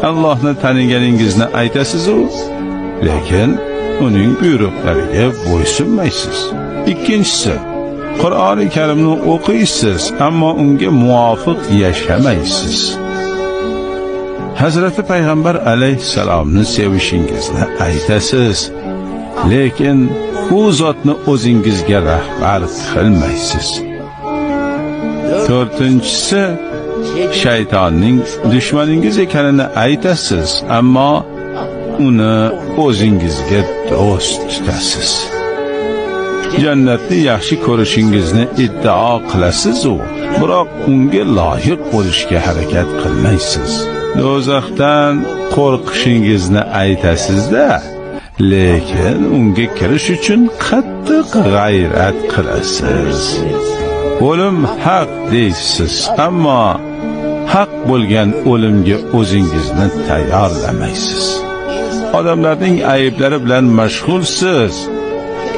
Allohni taniganingizni aytasiz-u, lekin uning buyruqlariga bo'ysunmaysiz. Ikkinchisi, Qur'oni Karimni o'qiysiz, ammo unga muvofiq yashamaysiz. Hazrati Payg'ambar alayhissalomni sevishingizni aytasiz, lekin u zotni o'zingizga rahbar qilmaysiz. To'rtinchisi, shaytonning dushmaningiz ekanini aytasiz, ammo uni o'zingizga do'st tutasiz. Jannatni yaxshi ko'rishingizni iddao qilasiz-u, biroq unga loyiq bo'lishga harakat qilmaysiz. Do'zaxdan qo'rqishingizni aytasiz-da, lekin unga kirish uchun qattiq g'ayrat qilasiz. O'lim haq deysiz, ammo haq bo'lgan o'limga o'zingizni tayyorlamaysiz. Odamlarning ayblari bilan mashg'ulsiz,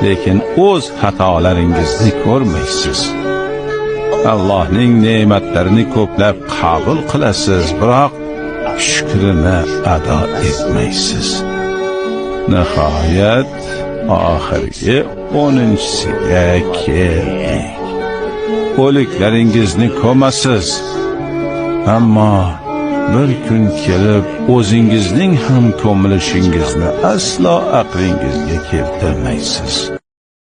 lekin o'z xatolaringizni ko'rmaysiz. Allohning ne'matlarini ko'plab qabul qilasiz, biroq shukrini ado etmaysiz. Nihoyat oxirgi 10-chisiga keldik. O'liklaringizni ko'masiz, ammo bir kun kelib o'zingizning ham ko'milishingizni aslo aqlingizga keltirmaysiz.